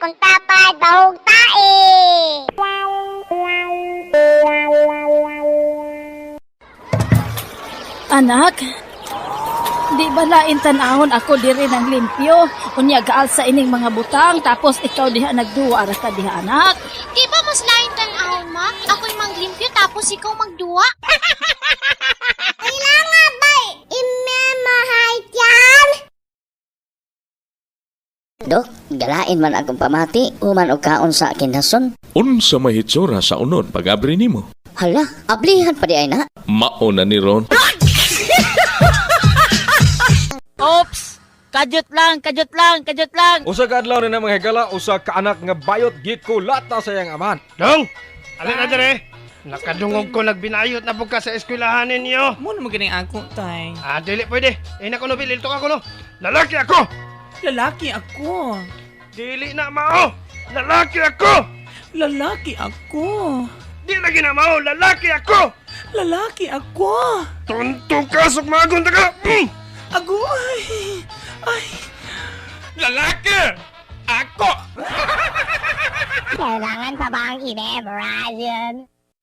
Akong tapad, bahog tae. Anak, di ba lain tan-awon ako diri ng limpyo? Unya gaal sa ining mga butang, tapos ikaw diha nagduwa ra ka diha, anak. Di ba mas lain tan-awon, ma? Ako'y manglimpyo tapos ikaw magduwa? Kailangan ba i-memorize yan? Dok, galain man akong pamati, human og kaon sa kinhason. Unsa may hitsura sa unod pag-abri nimo? Hala, ablihan pa di ay na. Mao na ni Ron. Oops! Kadyot lang, kadyot lang, kadyot lang. Usa ka adlaw na mga higala, usa ka anak nga bayot gikulata sa iyang amahan. Dong! Alin na dire? Nakadungog ko nagbinayot na buka sa eskwelahan ninyo. Mo naman ganing ako, tay. Ah, dili pwede. Eh, nako no, bilil ako no. Lalaki ako! Lalaki ako. Dili na mao! Lalaki ako! Lalaki ako. Di na ginamao! Lalaki ako! Lalaki ako. Tonto ka, sukmagon ta ka! Mm! Agoy. Ay. Lalaki! Ako! Kailangan pa bang i-memorize yan?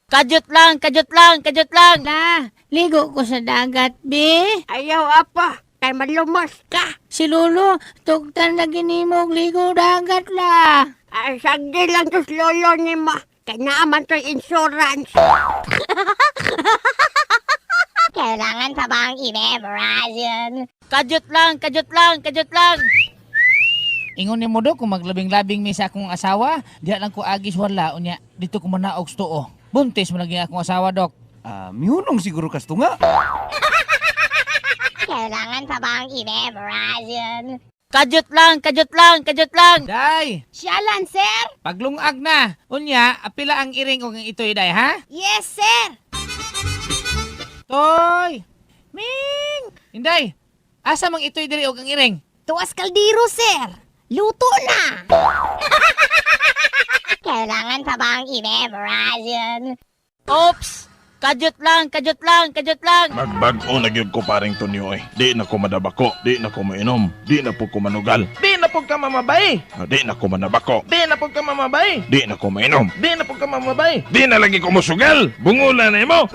Kadyot lang, kadyot lang, kadyot lang. La, ligo ko sa dagat, be. Ayaw, apa. Kay malumos ka. Si Lolo, tugtan na ginimog ligo dagat la. Ay, sagdi lang to lolo ni ma. Kay naaman to'y insurance. Kailangan pa bang i-memorize yan? Kadyot lang, kadyot lang, kadyot lang. Ingon ni mo do kung maglabing-labing mi sa akong asawa, diha lang ko agis wala unya dito ko manaog sa tuo. Buntis mo lagi akong asawa, dok. Ah, mihunong siguro kastunga. Kailangan pa bang i-memorize yan? Kadyot lang, kadyot lang, kadyot lang. Day, Siyalan, sir. paglungag na. Unya, apila ang iring og ang itoy day, ha? Yes, sir. Toy! Ming! Inday, asa mang itoy diri og ang iring? Tuas kaldero, sir. Luto na. Kailangan pa bang i-memorize yan? Oops! Kadyot lang, kadyot lang, kadyot lang. Magbag-o na gyud ko paring Tonyo eh. Di na ko madabako, di na ko mainom, di na po ko manugal, Di na po ka mamabay! di na ko manabako, Di na po ka mamabay! di na ko mainom, Di na po ka mamabay! di na lagi ko musugal. Bungula na imo.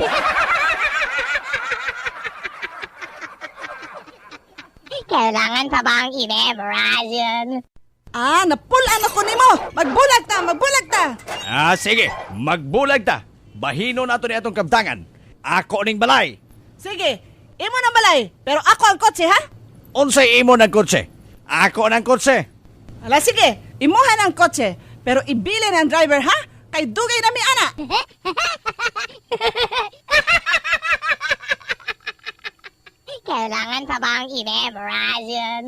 Kailangan pa bang i-memorize yan? Ah, napulaan ako nimo. Magbulag ta, magbulag ta. Ah, sige, magbulag ta. Bahino nato ni atong kabtangan. Ako ning balay. Sige, imo na balay, pero ako ang kotse ha. Unsay imo ng kotse? Ako ng kotse. Ala sige, imuha ang kotse, pero ibilin ang driver ha. Kay dugay na mi ana. Kailangan pa bang i-memorize yan?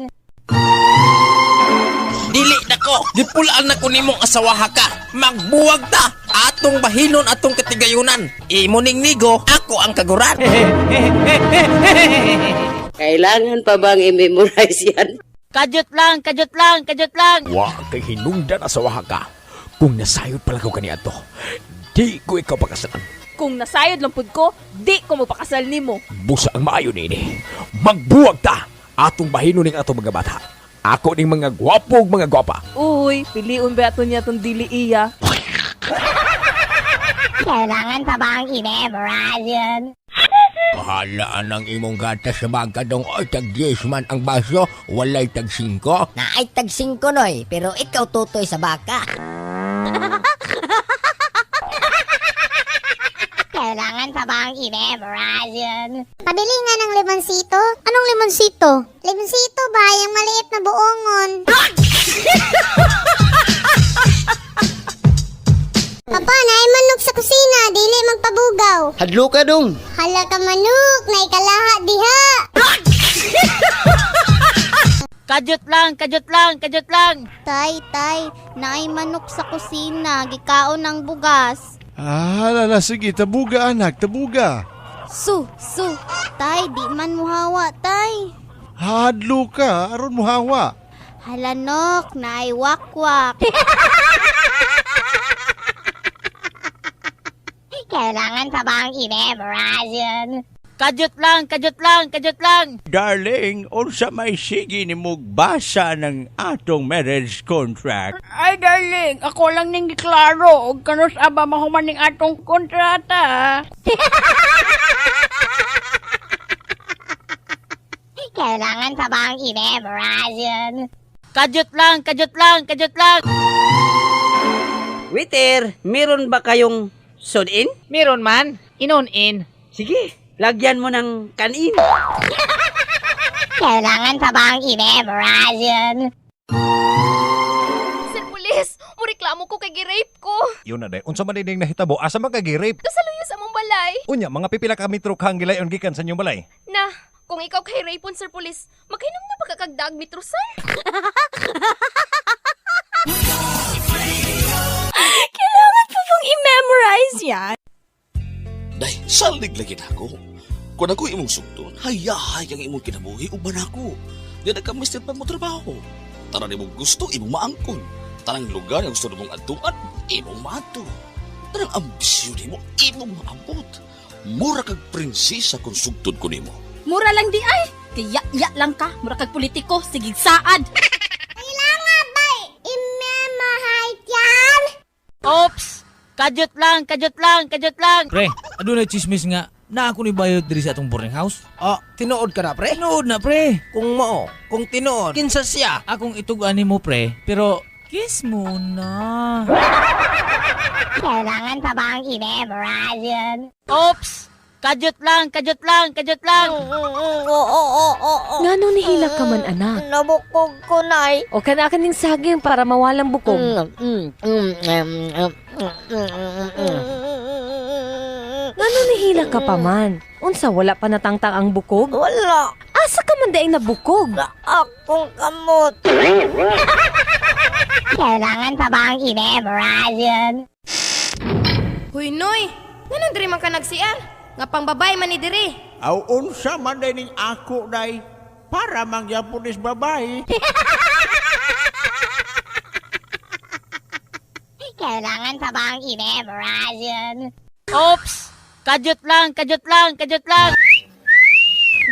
Dili nako, gipulaan na ko nimong asawaha ka. Magbuwag ta, atong bahinon atong katigayunan. Imo ning nigo, ako ang kaguran. Kailangan pa bang i-memorize yan? Kadyot lang, kadyot lang, kadyot lang. Wa kay hinungdan asawa ka. Kung nasayod pala ko kaniadto, di ko ikaw pakasalan. Kung nasayod lang pud ko, di ko mapakasal nimo. Busa ang maayo niini. Magbuwag ta atong bahino ning atong mga bata. Ako ning mga gwapo ug mga gwapa. Uy, piliun ba ato niya tong dili iya? Kailangan pa bang i-memorize yan? Bahala ang imong gatas sa baga dong oy tag 10 man ang baso, walay tag 5. Naay tag 5 noy, pero ikaw tutoy sa baka. Kailangan pa bang i-memorize yan? Pabili nga ng limonsito. Anong limonsito? Limonsito ba? Yung maliit na buongon. Papa, naay manok sa kusina. Dili magpabugaw. Hadlo ka dong. Hala ka manok, naikalaha diha. Kadyot lang, kadyot lang, kadyot lang. Tay, tay, naay manok sa kusina, gikaon ang bugas. Ah, lala, sige, tabuga anak, tabuga. Su, su, tay, di man muhawa, tay. Hadlo ka, aron mo hawa. Halanok, naay wakwak. Kailangan pa bang i-memorize yan? Kadyot lang, kadyot lang, kadyot lang. Darling, unsa may sige nimog basa ng atong marriage contract? Ay, darling, ako lang ning giklaro og kanus aba mahuman ning atong kontrata. Kailangan pa bang i-memorize yan? Kadyot lang, kadyot lang, kadyot lang. Waiter, meron ba kayong sodin? Meron man, inon-in. Sige, lagyan mo ng kanin. Kailangan pa bang i-memorize yan? Sir Pulis, mureklamo ko kay gi-rape ko. Yun na day. Unsa man dining nahitabo? Asa man ka gi-rape? Kasaluyo sa among balay. Unya, mga pipila ka metro kang gilayon gikan sa inyong balay. Na, kung ikaw kay rape Sir Pulis, makainom na ba ka kag mitrusan? Kailangan pa bang i-memorize yan? Day, salig lagi na ako. Kung ako imong sugton, hayahay ang imong kinabuhi uban ako. Di na ka mister pa mo trabaho. Tanan imong gusto, imong maangkon. Tanang lugar nga gusto nimong adtuan, imong maadto. Tanang ambisyon nimo, imong maabot. Mura kag prinsesa kung sugtod ko nimo. Mura lang di ay. Kaya ya lang ka, mura kag politiko, sige saad. Kailangan ba i-memorize yan? Oops! Kadyot lang, kadyot lang, kadyot lang. Pre, adunay chismis nga na ako ni bayot diri sa atong boarding house. Ah, tinuod ka na, pre? Tinuod na, pre. Kung mao, kung tinuod, kinsa siya? Akong itug-an nimo, pre, pero kiss muna. Kailangan pa bang i-memorize yan? Oops! Kadyot lang, kadyot lang, kadyot lang. Ngano nihila ka man anak? Nabukog ko, Nay. O kana kaning saging para mawalang bukog. Ngano nihila ka pa man? Unsa wala pa natangtang ang bukog? Wala. Asa ka man daing nabukog? Akong kamot. Kailangan pa bang i-memorize yan? Huy, Noy! Nganong diri man ka nagsiar? Nga pang babae man ni diri. Aw unsa man day ning ako day para mangyapon is babae. Kailangan pa bang i-memorize yan? Oops! Kadyot lang, kadyot lang, kadyot lang.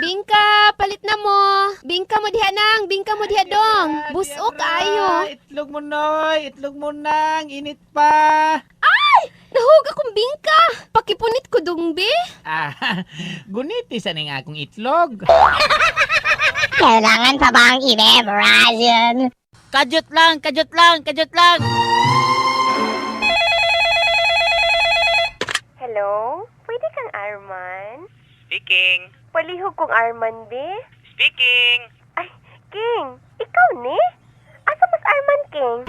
Bingka, palit na mo. Bingka mo diha nang, bingka mo diha dong. Busok ayo. Itlog mo, Noy. Itlog mo nang. Init pa. Nahug akong bingka. Pakipunit ko dong be. Ah, guniti sa ning akong itlog. Kailangan pa bang i-memorize yan? Kadyot lang, kadyot lang, kadyot lang. Hello? Pwede kang Arman? Speaking. Palihog kong Arman be. Speaking. Ay, King, ikaw ni? Asa mas Arman King?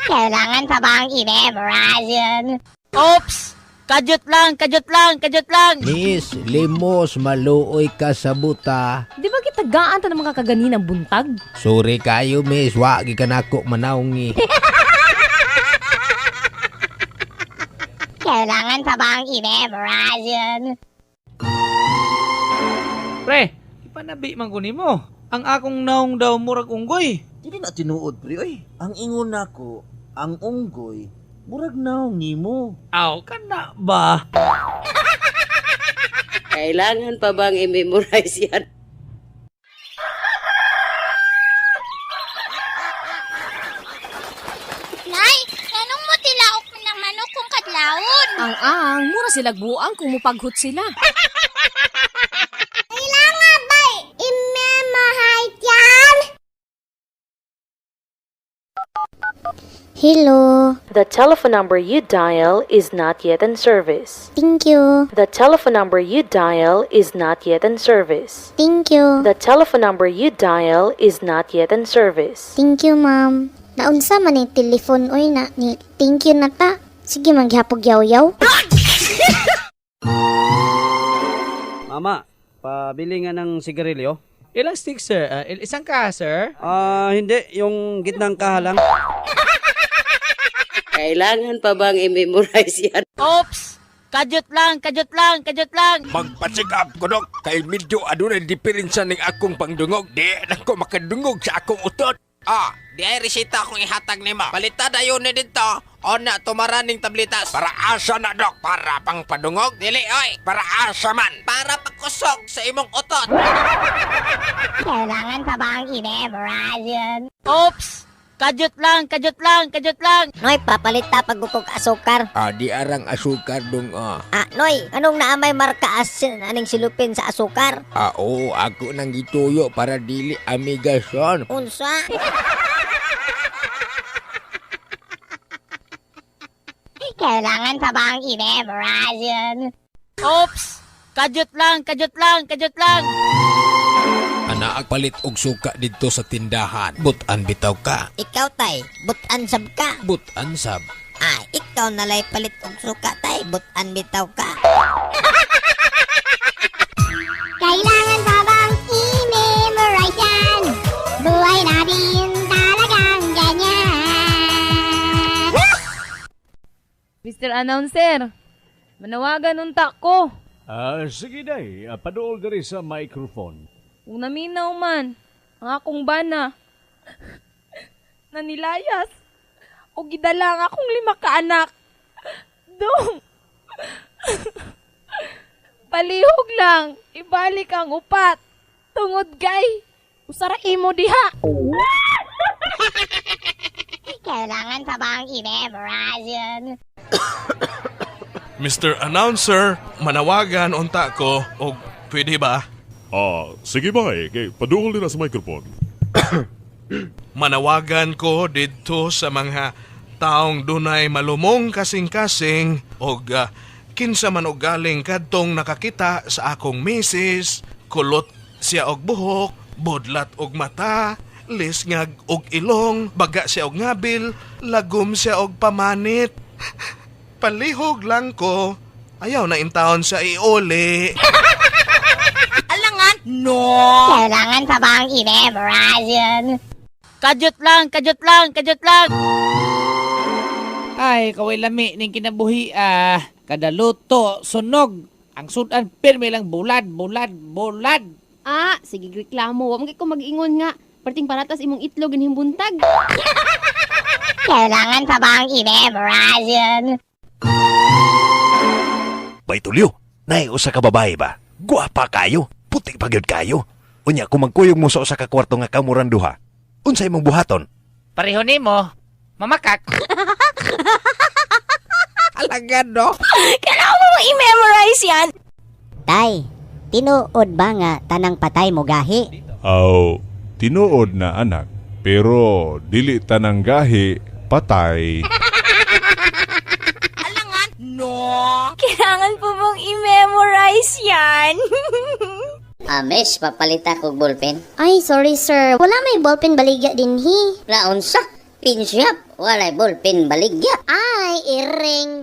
Kailangan pa bang i-memorize yan? Oops! Kadyot lang, kadyot lang, kadyot lang. Miss, limos, maluoy ka sa buta. Di ba gitagaan ta ng mga kaganinang buntag? Sorry kayo, miss. Wa gi kanako manaungi. Kailangan pa bang i-memorize yan? Pre, ipanabi man ko nimo. Ang akong naong daw murag unggoy. Dili na tinuod, pre, oy. Ang ingon nako, ang unggoy, murag naong nimo. Aw, kana ba? Kailangan pa bang i-memorize yan? Nay, anong mo tilaok ng manok kung kadlawon? Ang mura sila buang kung mupaghut sila. Kailangan ba i-memorize yan? Hello. The telephone number you dial is not yet in service. Thank you. The telephone number you dial is not yet in service. Thank you. The telephone number you dial is not yet in service. Thank you, ma'am. Naunsa man ni telefon oy na ni thank you na ta. Sige maghapog yaw-yaw. Mama, pabili nga ng sigarilyo. Ilang stick, sir? Isang ka, sir? Ah, hindi. Yung gitnang kaha lang. Kailangan pa bang i-memorize yan? Oops! Kadyot lang, kadyot lang, kadyot lang. Magpa-check up ko dok kay medyo adunay diferensya ning akong pangdungog. Di na ko makadungog sa akong utot. Ah, di ay resita akong ihatag nimo. Palita dayon ni dito. O na tumaraning tablitas. Para asa na, dok? Para pang padungog? Dili oy, para asa man. Para pagkusog sa imong utot. Kailangan pa bang i-memorize yan? Oops! Kadyot lang, kadyot lang, kadyot lang! Noy, papalita pagkukog asukar. Ah, di arang asukar dong ah. Ah, Noy, anong naamay marka asin aning silupin sa asukar? Ah, oo, ako nang gituyo para dili amigason. Unsa? Kailangan pa bang i-memorize yan? Oops! Kadyot lang, kadyot lang, kadyot lang! Anaag palit og suka didto sa tindahan. Butan bitaw ka. Ikaw tay, butan sab ka. Butan sab. Ah, ikaw nalay palit og suka tay, butan bitaw ka. Kailangan pa bang i-memorize yan? Buhay natin talagang ganyan. Mr. Announcer, manawagan unta ko. Ah, sige day, paduol diri sa microphone. Ug naminaw man ang akong bana. Nanilayas. Og gidala ang akong 5 ka anak. Dong. Palihog lang, ibalik ang upat. Tungod kay usara imo diha. Kailangan pa bang i-memorize yan? Mr. Announcer, manawagan unta ko og pwede ba? Ah, sige ba eh, kay paduol nila sa microphone. Manawagan ko didto sa mga taong dunay malumong kasing-kasing og kinsa man og galing kadtong nakakita sa akong misis, kulot siya og buhok, budlat og mata, lisngag og ilong, baga siya og ngabil, lagom siya og pamanit. Palihog lang ko, ayaw na intawon sa iuli. Alangan? No! Kailangan pa bang i-memorize yan? Kadyot lang, kadyot lang, kadyot lang! Ay, kaway lami ning kinabuhi ah. Kada luto, sunog. Ang sudan pirmi lang bulad, bulad, bulad. Ah, sige reklamo. Wa man kay ko mag-ingon nga. Perting paratas imong itlog inhim buntag. Kailangan pa bang i-memorize yan? Baytulyo, nay usa ka babae ba? Guwapa kayo, puti pa gyud kayo. Unya kung magkuyog mo sa usa ka kwarto nga kamuran duha, unsay imong buhaton? Pareho nimo, mamakak. Alagad no? Kailangan mo i-memorize yan. Tay, tinuod ba nga tanang patay mo gahi? Aw, tinuod na anak, pero dili tanang gahi, patay. Alangan? No! Kailangan po bang i-memorize yan? Ah, miss, papalita kog ballpen. Ay, sorry sir. Wala may ballpen baligya din hi. Naunsa? Pinsyap, walay ballpen baligya. Ay, iring.